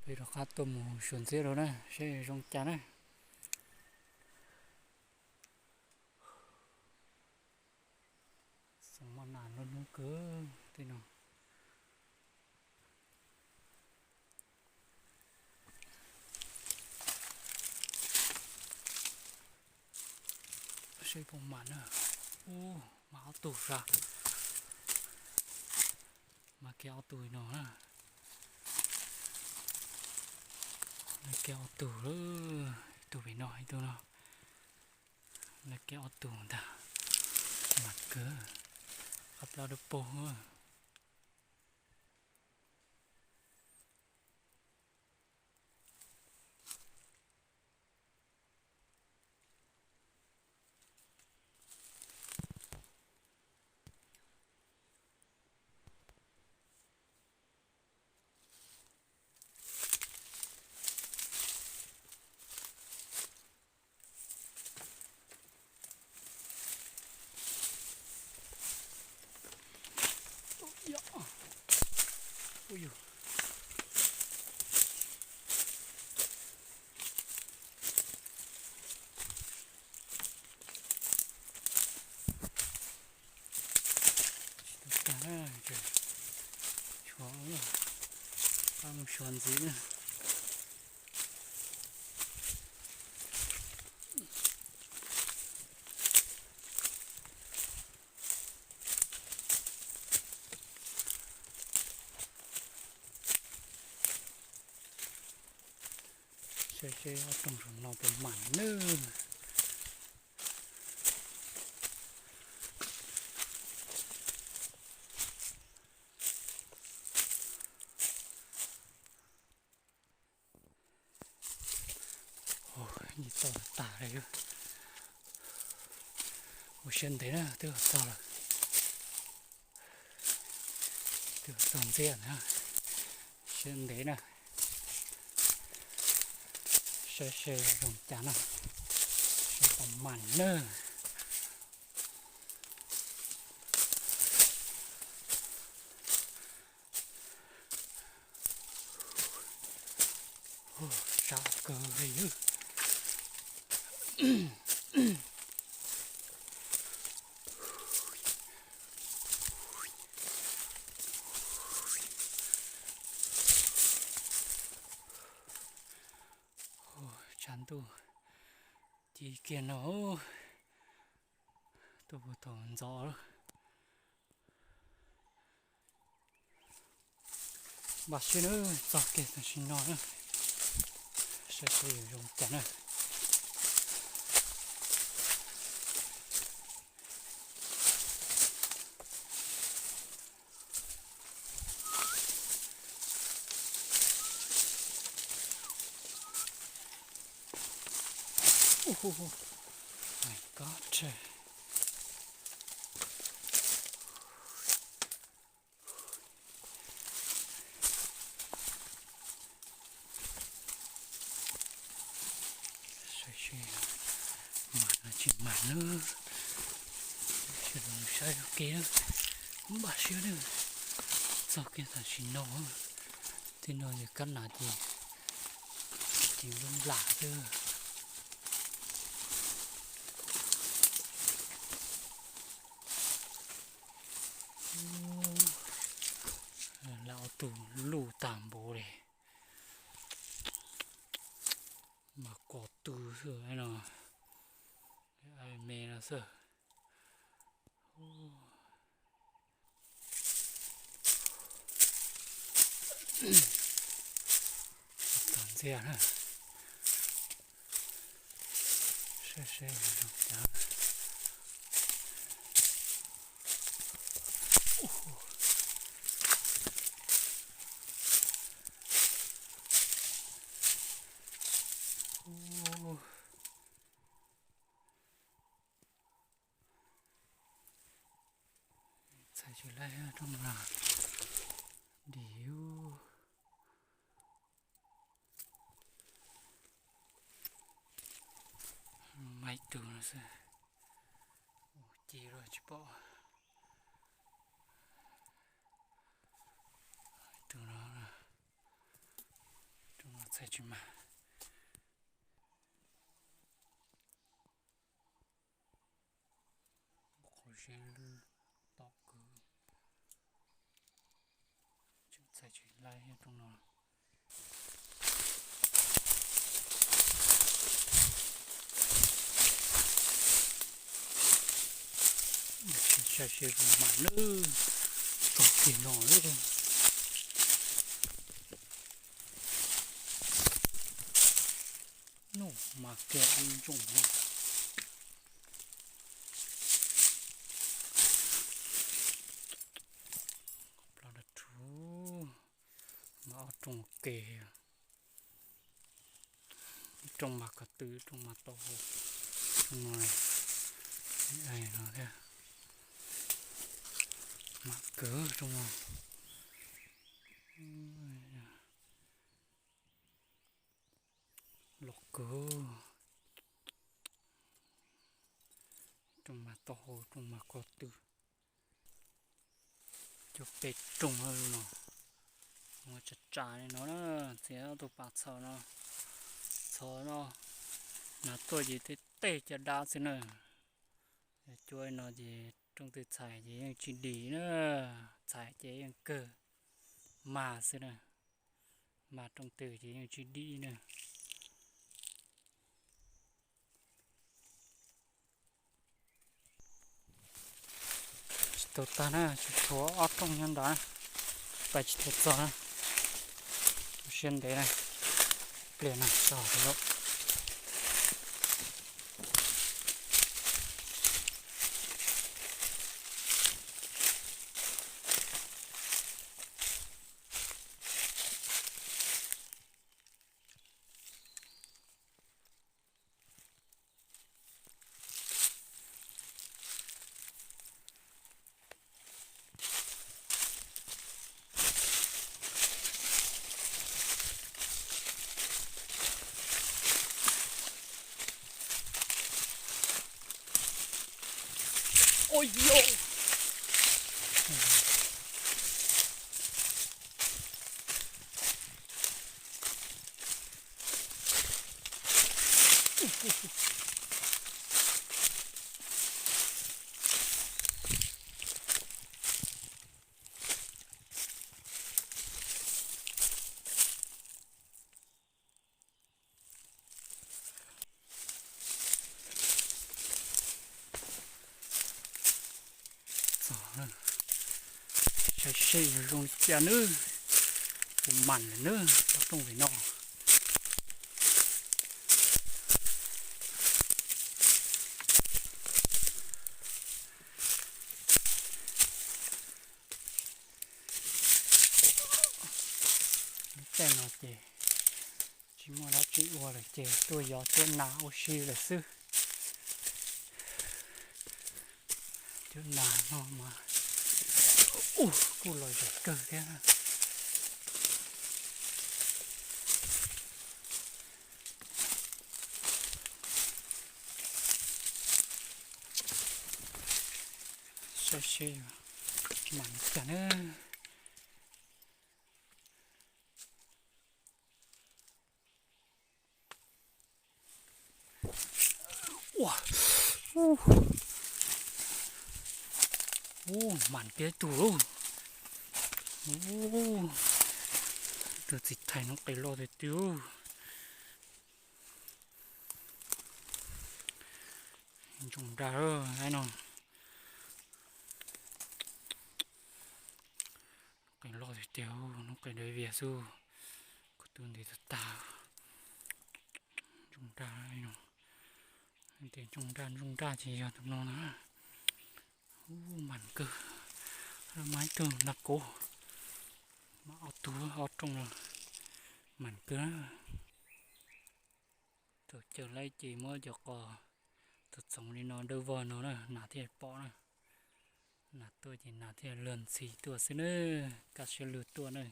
Peb rov qab tuaj mus suav ntxiab rau na, seb zoo cas na. Xoom maj nas lub hnub kawg tej no. Seb puas mam na. Ub, mas ob tug sas. Mas kiag ob tug no na. Lawv kiag ob tug, ib tug pem no, ib tug no. Lawv kiag ob tug ntag. Mas kawg, qab plab dawb paug. Tsis tau tag na, tshuav, mus suav ntxiv na. Saib seb ob rooj saum no puas mam nawb. Tau tas tas li. Ua siab ntev na, twb txog lawm. Twb txog ntxiab na. Siab ntev na. Saib seb zoo cas na. Saib puas mam nawb. Sab kawg li. Tshav ntuj ci kiag no, tuaj puag thaum ntxov lawm. Npaj siab na, txog kiag tam sim no na, saib seb yuav zoo cas na. Saib seb mas no tsis mas na, saib ua ke, npaj siab na, txog kiag tam sim no, tej no yog kab nas ces, ces nplam xwb. Lawv ob tug luj tag npaum li, mas kos tw xwb no, me no xwb. Tag ntxiag na, saib seb zoo cas. Txhais tsis laib rooj no dim. Maib tug no xwb, ci luaj tsis pom. Tus no, tus txhais tsis mag. Qhov zeb tom kwv, tseem txhais tsis laib rooj no. Saib seb puas mag nawb, txog kiag no lawm. Noj mas kiag ib ntsoog no. Pla dab rhuv, mas ob rooj ke, rooj mas ko tw, rooj mas tau hau, rooj no, no thiab, mas kwv rooj no. Los kawg, rooj mas tau hau, rooj mas ko tw, cov pem rooj no, ua tsa tsa li no na, txiav ob tug pas txhos no, txhos no, nas tuaj ces tej tej caj dab xwb na. Yog cuab no ces rooj twg txhais ces yeej tsis dim na, txhais ces yeej kawg, mag xwb na, mag rooj twg ces yeej tsis dim na. Tsis tau tag na, tsuas tshuav ob rooj nyob ntawd, pais tsis tau txog na. Siab ntev na, pliag na, txog lawm. Ua yau. Txog, saib seb yuav zoo li cas nawb. Puas mam lawm nawb, ob rooj vim no. Lub caij no ces tsis muaj dab tsi ua lawm ces tuaj yos cuab nas ua si lawm xwb. Cuab nas no mas, ua, kuj los zem kawg thiab. Saib seb mam li cas na. Ua, ua, mam kiag ib tug lauj. Ua, tus txiv thais no qis loj tiag tiag. Ntsoog dag lawm no. Qis loj tiag tiag, hnub qis dav vias xwb, kuv tus ntiv tag tag. Ntsoog dag, tias ntsoog dag ntsoog dag ces yog tus no na. Ub, mam kawg, mas ib tug nas kov, mas ob tug ob rooj no, mam kawg. Thaum caws laib ces muab cov qos txoov txoov li no dawb vog no na, nas thiaj pom na. Nas tuaj ces nas thiaj luag ntxhi tuaj xwb na, kaj siab luag tuaj na,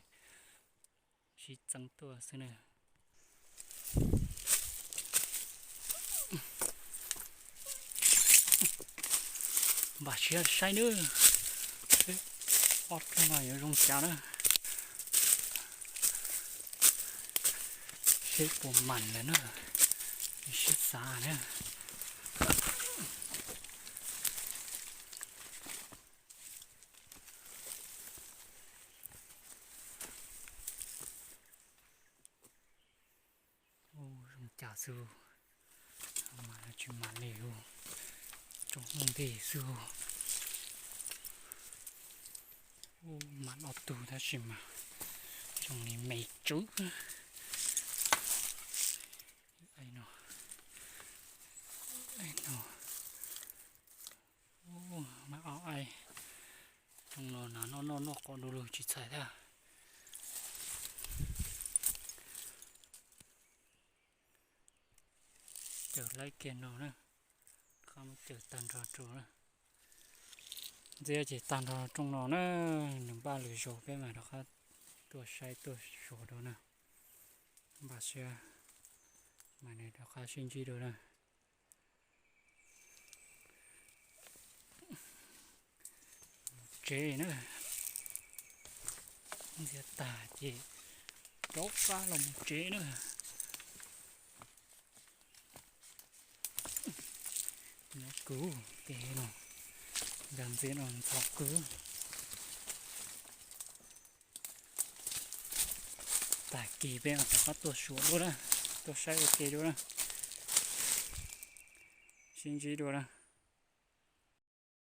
sib txeeb tuaj xwb na. Npam siab saib nawb, ob rooj no yuav zoo cas na. Seb puas mam lawm na, sib xav na. Ub, zoo cas xwb, mas tsis mam li ub, rooj ntej xwb. Ub, mam ob tug tab sis mas zoo li me tswb. Aib no, aib no, ub, mam ob aib. Rooj no na, noj noj noj qos du lug tsis txhais thiab. Caws laib kiag no na, rov qab mus caws tag nrho rau na. Ntxiab ces tag nrho rooj no na, nws npaj lwm zaus peb mam rov qab tuaj saib tuaj xyuas dua na. Npaj siab mas nws rov qab sib ntsib dua na. Mus tsev na. Ntxias tag ces rov qab los mus tsev na. Nyob kuv ces no, nkag ntxiv no ntxhov kuv. Tag kis peb rov qab tuaj xyuas dua na, tuaj saib ua ke dua na, sib ntsib dua na.